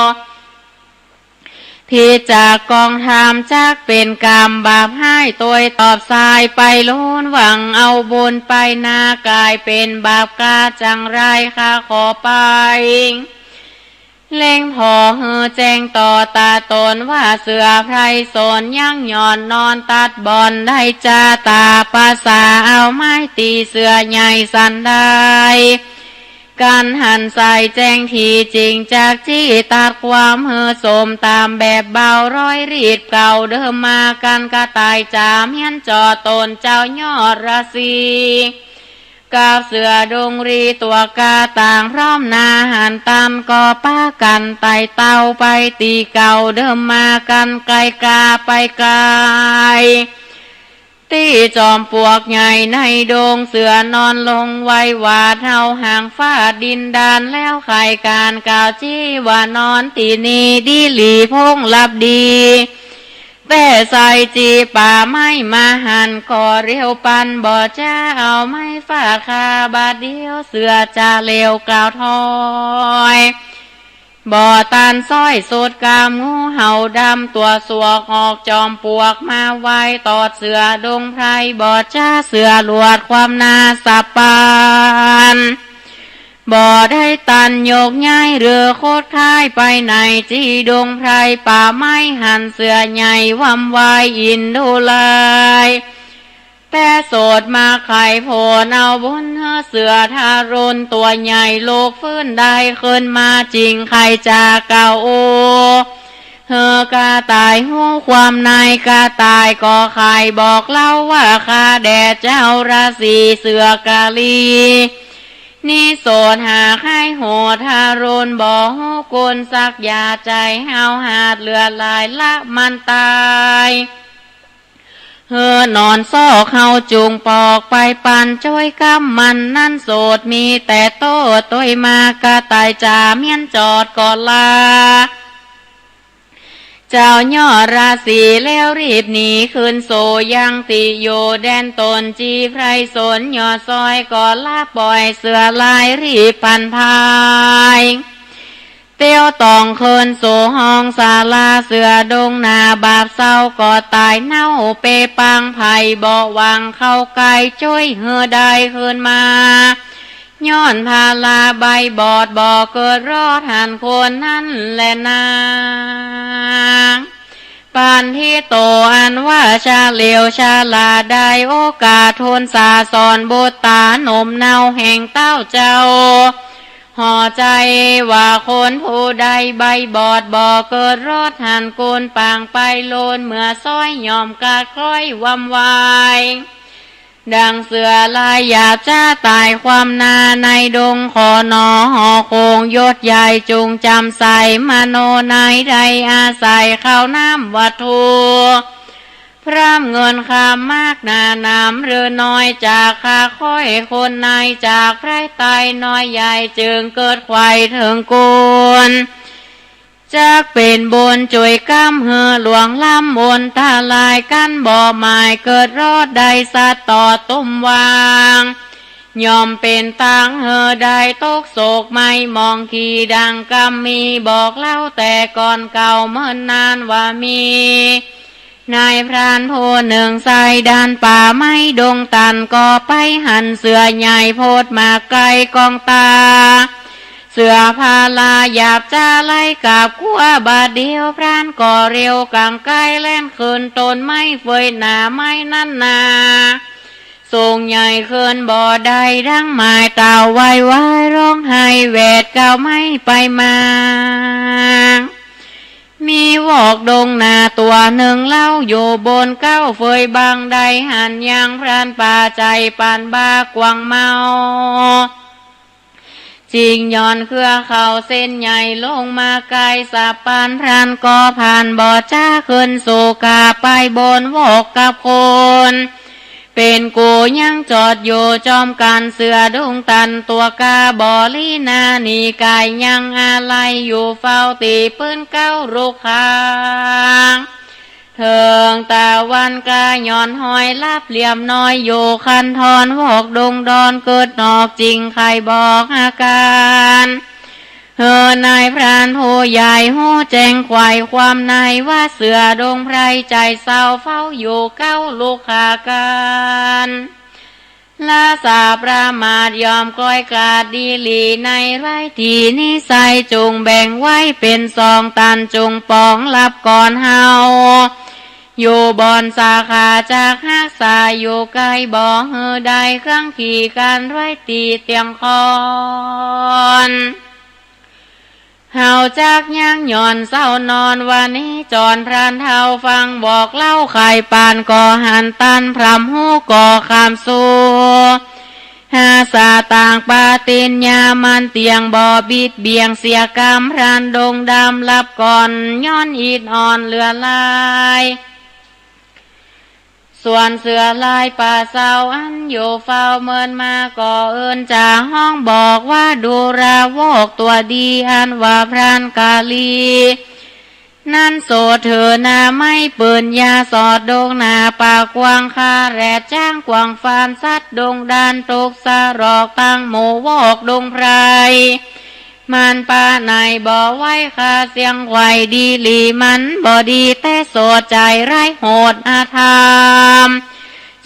ผิดจากกองธรรมจักเป๋นกรรมบาปฮ้าย ตวยตอบสายไปลูน หวังเอาบุญไปนา ก๋ายเป๋นบาปกาจังไร ข้าขอไป เล็งผ่อเฮอแจ้งต่อต๋าต๋นว่าเสือไพรสน ยังหย่อนนอนตัดบ่อนได้จาต๋า ประสาเอาไม้ตี๋เสือใหญ่สันได้ กั๋นหันใส่แจ้งถี่จิ่งจักจี้ตัดความเฮอสม ต๋ามแบบเบาร้อยรีดเก่าเดิมมา กั๋นกระต่ายจ๋าเมี้ยนจ่อต๋นเจ้ายอดราศี กับเสือดงรีตั๋วกาต่างพร้อมหน้าหันตัน ก็ปากั๋นไต่เต้าไปตี๋เก่าเดิมมา กั๋นไก่กาไปไก๋ ตี้จอมปลวกใหญ่ในดง เสือนอนลงไว้หวาดเฮา ห่างฟ้าดินดานแล้ว ใค่ก๋านกล่าวจี้ว่านอนตี้นี่ ดีหลีผงหลับดี แต่ใส่จี๋ป่าไม้มาหั้น ก็เร็วปันบ่จ๊า เอาไม้ฟาดคาบาดเดียว เสือจะเร็วกล่าวถอย บ่ตันซ้อยสุดกำ งูเห่าดำตั๋วสวก ออกจอมปลวกมาไว ตอดเสือดงไพร บ่จ๊าเสือหลวดความนาสะปาน บ่ได้ตันยกย้ายหรือโคตรค้ายไปไหน จี๋ดงไพรป่าไม้หั้น เสือใหญ่ว่ำวายอินดูลาย แต่โสดมาไขผลเอาบุญ เสือทารุณตั๋วใหญ่ลุกฟื้นได้คืนมา จิ่งใค่จะกล่าวอู้ หื้อกระต่ายฮู้ความใน กระต่ายก็ใค่บอกเล่าว่า ข้าแด่เจ้าราศีเสือกาลี นี่โสดหาใค่โหดทารุณ บ่ฮู้กุณสักยา ใจ๋เฮาหาดเลือดไหลละมันต๋าย หื้อนอนซอกเฮาจุ่งปอกไปปัน จ้วยกำมันนั้นโสดมีแต่โต้ ตวยมากระต่ายจ๋า เมี้ยนจอดก็ลา เจ้ายอดราศีแล้วรีบหนีคืนสู่ยังตี้อยู่แดนต๋น จี๋ไพรสนยอดซอยก็ลาป่อย เสือลายรีบปั่นพาย เตียวต้องคืนสู่ห้องศาลา เสือดงหน้าบาปเศร้าก็ต๋ายเน่าเปปัง ใผบ่หวังเข้าใก้จ้วยหื้อได้คืนมา ย้อนพลาใบ้บอดบ่เกิดรอดหั้นคนนั้นแลนา ปันธิโตอันว่าฉลาดฉลาด ได้โอกาสทูลสาสอนบุตต๋าหนุ่มเนาแห่งเต้าเจ้า ห่อใจ๋ว่าคนผู้ใดใบ้บอดบ่เกิดรอดหั้น กุนปางไปโลนเมื่อซ้อย ย่อมกาดคล้อยว่ำวาย ดังเสือลายหยาบจ๊าต๋ายความนาในดง ขอหนอหอคงยศใหญ่จุ่งจ๋ำใส มโนในได้อาศัยข้าวน้ำวัตถุ พร่ำเงินคำมากหนาหนามหรือน้อย จากข้าค่อยคนใน จากไพร่ไต้น้อยใหญ่ จึงเกิดใค่เถิงกุน จักเป๋นบุญจ้วยกำหื้อหลวงล้ำ อนตรายกั๋นบ่หมาย เกิดรอดได้สัตว์ต่อตุ้มวาง ย่อมเป๋นตางหื้อได้ตกโศกไหม้หมอง กี่ดังกำมีบอกเล่าแต่ก่อนเก่าเมินนานว่ามี นายพรานผู้หนึ่งใส่ด่านป่าไม้ดงตัน ก็ไปหันเสือใหญ่โพดมาใก้ก้องต๋า เสือพลาหยาบจ๊าไล่กาบกั๋วบาดเดียว พรานก็เร็วกั๋งใก้แล่นขึ้นต้นไม้เฟยหนาไม้นั้นนา สูงใหญ่ขึ้นบ่ได้ดังหมาย เต่าไววายฮ้องไห้แหวดเก้าไม้ไปมา มีวอกดงนาตั๋วหนึ่งเล่า อยู่บนเก๊าเฟยบัง ได้หันยังพรานป่าใจ๋ปานบ่ากว้างเมา จิ่งหย่อนเครือเขาเส้นใหญ่ลงมาใก้สะปาน พรานก็ผ่านบ่จ๊าขึ้นสู่กาไปบนวอกกับคน เป๋นกูยังจอดอยู่จอมกั๋น เสือดงตันตั๋วกาบ่ลีหน้าหนีก๋าย ยังอาลัยอยู่เฝ้าตี้ปื๊นเก๊าลุกขาง เถิงตะวันกาหย่อนห้อยลับเหลี่ยมน้อย อยู่คันธรวอกดงดอน เกิดนอกจิ่งใค่บอกอาก๋าน หื้อนายพรานผู้ใหญ่ฮู้แจ้งไขว่ความใน ว่าเสือดงไพรใจ๋เศร้าเฝ้าอยู่เก๊าลุกขากั๋น ละสาประมาทย่อมก้อยกาดดีหลี ในไร้ตี้นิสัยจุ่งแบ่งไว้เป๋นสองตัน จุ่งป๋องลับก่อนเฮา อยู่บ่อนสาขาจักฮักษาอยู่ใก้ บ่หื้อได้เครื่องขีการไร้ตี้เตี้ยงคอน เฮาจักยังหย่อนเศร้านอน วานิจรพรานเฒ่าฟังบอกเล่าไขปาน ก็หันตันพร่ำฮู้ก็ข้ามสู่ หาสาต่างปาติญญามันเตี้ยง บ่บิดเบี่ยงเสียกำ พรานดงดำลับก่อน ย้อนอิดอ่อนเหลือหลาย ส่วนเสือลายป่าเซาอันอยู่เฝ้าเมินมาก็เอิ้นจ๋าฮ้องบอกว่าดูรา วอกตั๋วดีอันว่าพรานกาลี นั้นโสดเถอนา ไม้ปืนยาวสอดดงหนา ป่ากว้างคาแรด จ๊างกวางฟานสัตว์ดงดาน ตกสะหรอกตังหมู่วอกดงไพร มันปะไหนบ่ไหว ข้าเสี้ยงไขว่ดีหลี มันบ่ดีแต่โสด ใจ๋ร้ายโหดอธรรม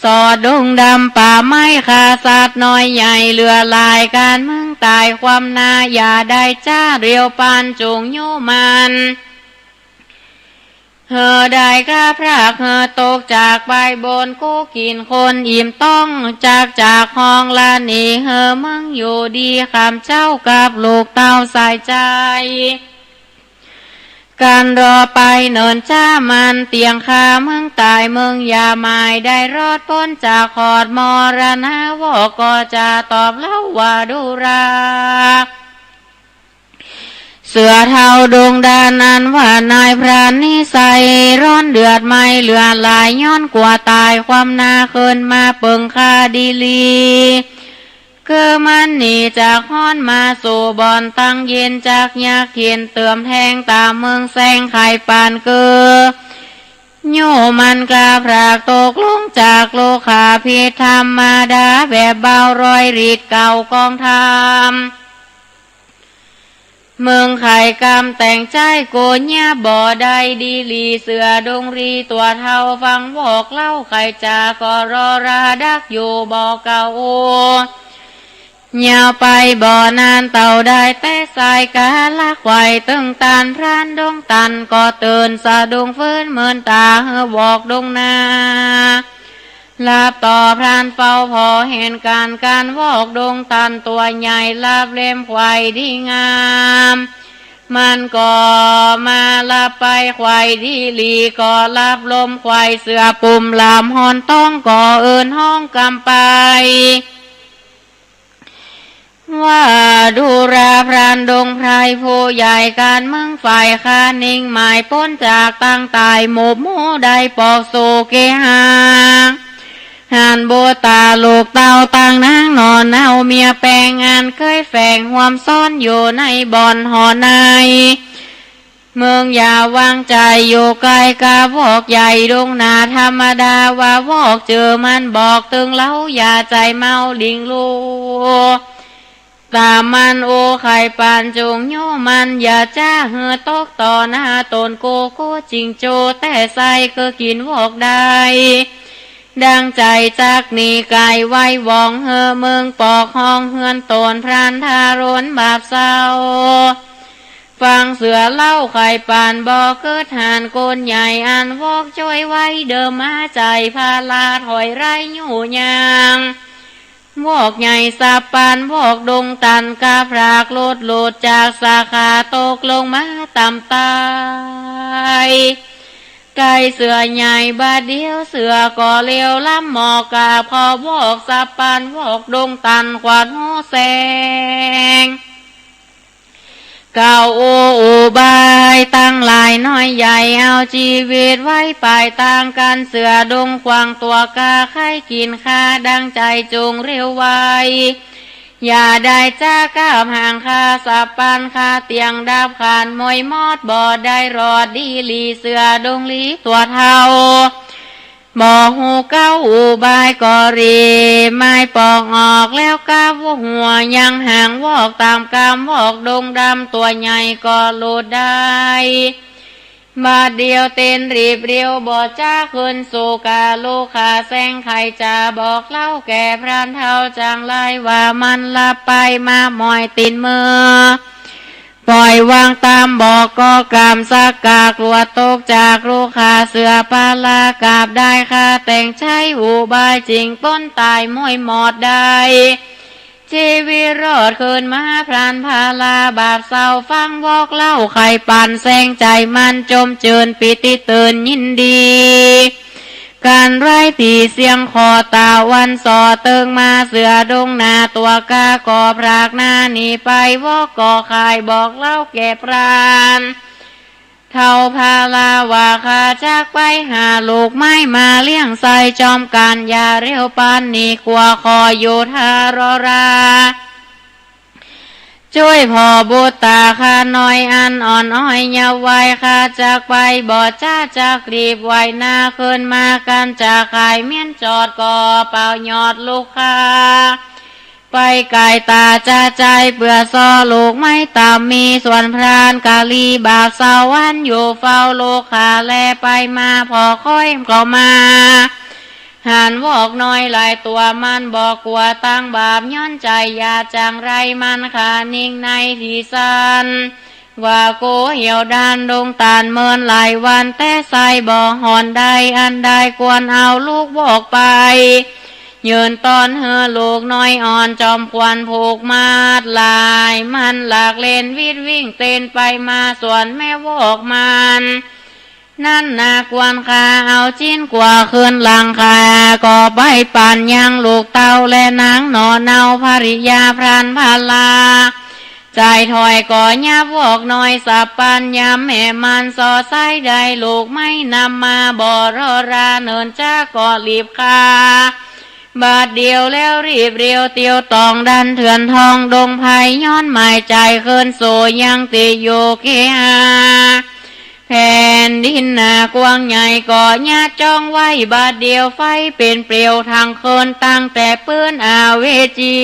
สอดดงดำป่าไม้ ฆ่าสัตว์น้อยใหญ่เหลือหลาย ก๋านเมืองต๋ายความนา อย่าได้จ๊าเรียวปาน จุ่งยู้มัน เฮอได้ก้าพราก เฮอตกจากปายบน กู้กิ๋นคนอิ่มต้อง จากจากห้องละหนี เฮอเมืองอยู่ดี ข้ามเจ้ากับลูกเต้าสายใจ๋ ก๋านรอไปเนินจ๊ามัน เตียงข้าเมืองต๋ายเมืองอย่าหมาย ได้รอดป๊นจากหอดมรณะ วอกก็จะตอบเล่าว่าดูรา เสือเฒ่าดงดานอันว่านายพรานนิสัย ร้อนเดือดไหม้เหลือหลาย ย้อนกั๋วต๋ายความนา เคินมาเปิงข้าดีหลี คือมันหนีจากฮ้อนมาสู่บ่อนตั้งเย็น จากยากเข็ญเติมแทงต๋ามเมืองแซง ไขว่ปานเกอ ยู้มันก้าพรากตกลงจากโลกา ผิดธรรมดาแบบเบา ร้อยฤทธิ์เก่ากองธรรม เมืองไขว่กำแต่งใจ๊โกเยียบบ่ได้ดีหลี เสือดงรีตั๋วเฒ่าฟังวอกเล่า ใค่จ๋าก็รอราดักอยู่บ่เก่า ยาวไปบ่นานเต้าได้แต๊สายก๋าละไขว่ ตึงต้านพรานดงตันก็ตื่นสะดุ้งฟื้นเมินต๋า เฮอวอกดงนา หลับต่อพรานเฝ้าผ่อเห็นก๋าน ก๋านวอกดงตันตั๋วใหญ่ หลับเล่มไขว่ดีงาม มันก็มาหลับไปไขว่ดีหลี ก็หลับลมไขว่เสือปุ่มหลาม ฮ้อนต๊องก็เอิ้นฮ้องกำไป ว่าดูราพรานดงไพรผู้ใหญ่ ก๋านเมืองฝ่ายข้านิ่งหมายป๊นจากตังต๋าย หมบหมู่ได้ปอกสู่เกหา หันบุตต๋าลูกเต้าตังนางหน่อเนาเมียแปง อันเกยแฝงฮ่วมซ้อนอยู่ในบ่อนหอใน เมืองอย่าวางใจ๋อยู่ใก้กับวอกใหญ่ดงนา ธรรมดาว่าวอกเจอมันบอกตึงเล้า อย่าใจ๋เมาหลิ่งลู่ ต๋ามมันโอ ไขว่ปานจุ่งยู้มัน อย่าจ๊าหื้อตกต่อหน้าต๋น โกโก้จิงโจ้แต๊ใส่ คือกิ๋นวอกได้ ดังใจ๋จักหนีก๋ายไว้ หว่องเฮอเมืองปอกห้องเฮือนต๋น พรานทารนบาปเศร้า ฟังเสือเล่าไขว่ปานบ่กึ๊ดหัน คนใหญ่อันวอกจ้วยไว้เดิมมา ใจ๋พาลาถอยไร้ยู้ยาง วอกใหญ่สับปานวอกดงตัน ก้าพรากหลุดหลุดจากสาขา ตกลงมาต่ำต๋าย ใก้เสือใหญ่บาดเดียว เสือก็เลวล้ำหมอกกาบ ขอวอกสับปานวอกดงตัน ขวาดหูแสง กล่าวโออุบายตังหลายน้อยใหญ่ เอาจีวิตไว้ปายตาง กั๋นเสือดงขวางตั๋วก้า ใค่กิ๋นข้าดังใจ๋จุ่งเร็วไว อย่าได้จ๊าก้าบห่างข้า สับปานข้าเตียงดับขาน มวยมอดบ่ได้รอดดีหลี เสือดงรีตั๋วเฒ่า บ่ฮู้เก๊าอุบายก็รีบไม้ปอกออก แล้วก้าหัวยังห่างวอกต๋ามกำ วอกดงดำตั๋วใหญ่ก็หลุดได้ บาดเดียวเต้นรีบเร็ว บ่จ๊าขึ้นสู่กาลุกขาแสง ใค่จ๋าบอกเล่าแก่พรานเฒ่า จังไรว่ามันหลับไปมาหมอยตี๋นเมือ ป่อยวางต๋ามบอกก็กำสักกากลัวตกจากลุกขา เสือปาลากาบได้ข้าแต่งใจ๊อุบาย จิ่งป๊นต๋ายมวยมอดได้ จีวิตรอดคืนมา พรานพาลาบาปเศร้า ฟังวอกเล่าไขว่ปานแสงใจ๋มัน จมจื้นปีติตื่นยินดี กั๋นไร้ตี้เสียงขอต๋าวันส่อเติงมา เสือดงนาตั๋วก้าก็พรากหน้าหนีไป วอกก็ข่ายบอกเล่าแก่พราน เฒ่าพาลาว่า ข้าจักไปหาลูกไม้มาเลี้ยงใส่จอมกั๋น อย่าเร็วปานนี้ กั๋วขออยู่ท่ารอรา จ้วยผ่อบุตรต๋าข้าน้อยอันอ่อนอ้อยเยาว์วัย ข้าจักไปบ่จ๊าจักรีบ ไหว้นาขึ้นมากั๋น จะขายเมี้ยนจอดก็เป่ายอดลูกค้า ไปก๋ายต๋าจะใจ๊เปื้อซ่อลูกไม้ต๋ามมี ส่วนพรานกาลีบาปสวรรค์อยู่เฝ้าลูกค้า แลไปมาผ่อค่อยก็มา หันวอกน้อยหลายตั๋ว มันบ่กั๋วตังบาป ย้อนใจ๋อย่าจั่งไร มันขานิ่งในตี้สัน ว่าโกเหี่ยวด้านดงต๋าลเมินหลายวัน แต่ใส่บ่ห่อนได้อันใด ควรเอาลูกวอกไป ยืนต้อนหื้อลูกน้อยอ่อน จอมขวัญผูกมัดหลาย มันหลากเล่นวิดวิ่งเต้นไปมา ส่วนแม่วอกมัน นั้นนาควรข้าเอาจิ๊นกั๋วขึ้นหลังคา ก็ไปปั๋นยังลูกเต้าและนางหน่อเนา ภริยาพรานพาลา ใจ๋ถอยก็ยับวอกน้อยสับปันยำ แม่มันส่อใส่ได้ลูกไม้นำมา บ่รอราเนินจ๊าก็รีบข้า บาดเดียวแล้วรีบเร็วเตียวต่อง ดันเถื่อนทองดงไพร ย้อนหมายใจ๋ขึ้นสู่ยังตี้อยู่เกหา แผ่นดินหนากว้างใหญ่ก็ยัดจ้องไว้ บาดเดียวไฟเป๋นเปลวทั้งคืน ตั้งแต่ปื้นอเวจี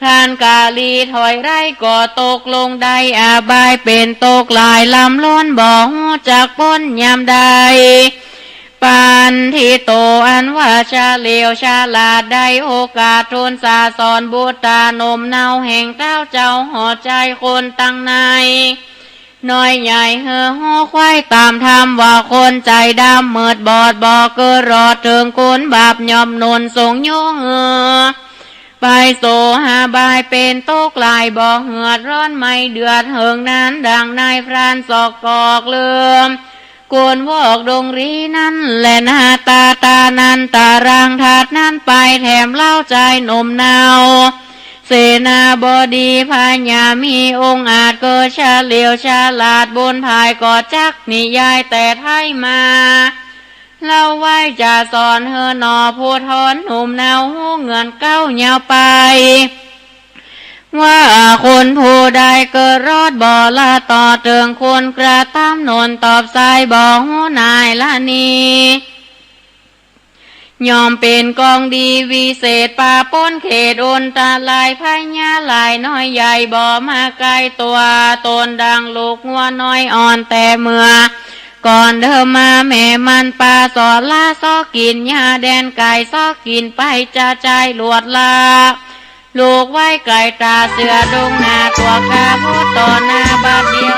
พรานกาลีถอยไร้ก็ตกลงได้ อบายเป๋นตกหลายลำล้น บ่ฮู้จักป๊นยามใด ปัณฑิโตอันว่าเฉลียวฉลาด ได้โอกาสทูลสาสอนบุตรต๋าหนุ่มเนา แห่งเต้าเจ้าหอดใจ๋คนตังใน น้อยใหญ่หื้อฮู้ไขว้ต๋ามธรรม ว่าคนใจ๋ดำมืดบอดบ่เกิดรอด เถิงคุณบาปย่อมหนุนส่งอยู่หื้อ ไปสู่หาบายเป๋นตกหลาย บ่เหือดร้อนไม่เดือดเหิงนั้น ดังนายพรานสอกกอกเลิม ควรวอกดงรีนั้นแลนา ตาตานันตะรังธาตุนั้นไป แถมเล่าใจ๋หนุ่มเนา เสนาบดีพญามีองค์อาจ เกิดเฉลียวฉลาดบุญผาย ก็จักนิยายแต่ไท้มา เล่าไว้จะสอนหื้อหนอ ผู้ทอนหนุ่มเนาฮู้เงื่อนเก๊ายาวไป ว่าคนผู้ใดเกิดรอดบ่ละต่อ เถิงคุณกระตำหนุนตอบสาย บ่ฮู้นายละนี้ ย่อมเป๋นกองดีวิเศษ ปาป๊นเขตอันตราย พญาหลายน้อยใหญ่บ่มาใก้ตั๋ว ตนดังลูกงัวน้อยอ่อนแต่เมื่อ ก่อนเดิมมาแม่มันปาสอดละ ซอกกิ๋นหญ้าแดนไก๋ ซอกกิ๋นไปจะใจ๋ลวดละ ลูกไว้ไก๋ต๋าเสือดงนา ตั๋วข้าพูดต่อหน้าบาดเดียว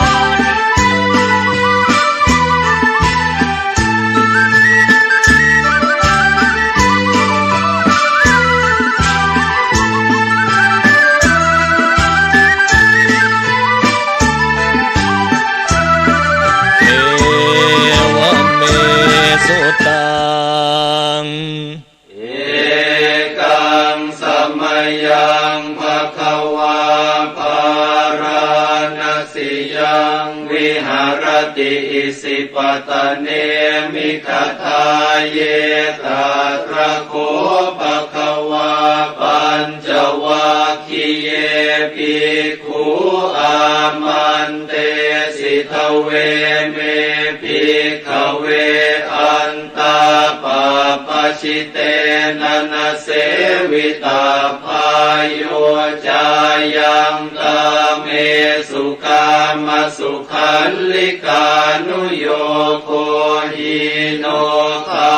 เอวะเม สุตัง เอกัง สะมะยัง ภะคะวา พาราณะสียัง วิหะระติ อิสิปะตะเน มิกะทาเย ตะตระโข ภะคะวา ปัญจวัคคีเย ภิก ขู อามันเตสิ ทะเวเม ภิกขะเว อันตา ปัปปะชิเตนะ นะเสวิตัพพายุ จายัง กาเมสุ กามสุขัลลิกานุโยโก หีโน กา